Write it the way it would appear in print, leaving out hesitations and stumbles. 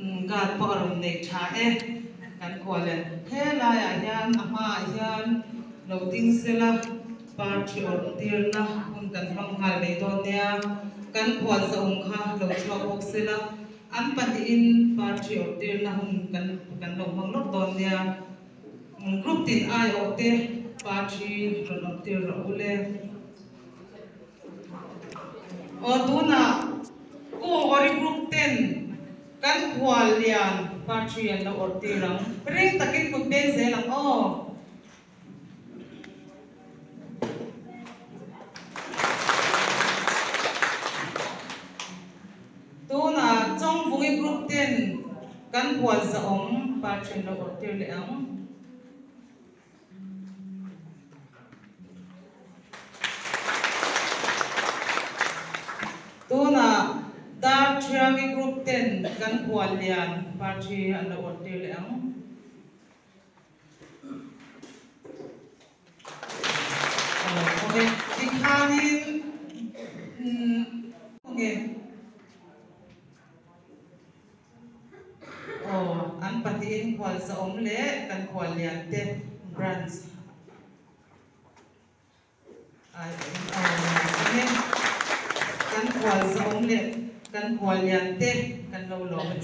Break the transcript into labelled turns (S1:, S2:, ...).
S1: Guard pawh a rawn nei tha e kan khuallian helaiah hian a hmaah hian lo ding sela party awrh tirna hun kan hmang nghal mai dawn nia kan khual zahawm kha lo chhuak bawk sela an pahnihin party awrh tirna hun kan kan lo hmang lawk dawn nia group tin aiawh te party rawn awrh tir rawh u le. Aw tunah Kung Ori Group ten kan khual lian party an lo awrh tir ang. Ring takin kut beng zel ang aw. Tunah Chawngvungi Group ten kan khual zahawm party an lo awrh tir leh ang. Tunah Dar Thiangi Group ten kan khual lian party an lo awrh tir leh ang. Aw tikhanin khawnge. Aw, an pahnihin khual zahawm leh kan khual lian te branch ai aw enge kan khual zahawm leh kan khual lian te kan lo lawm a.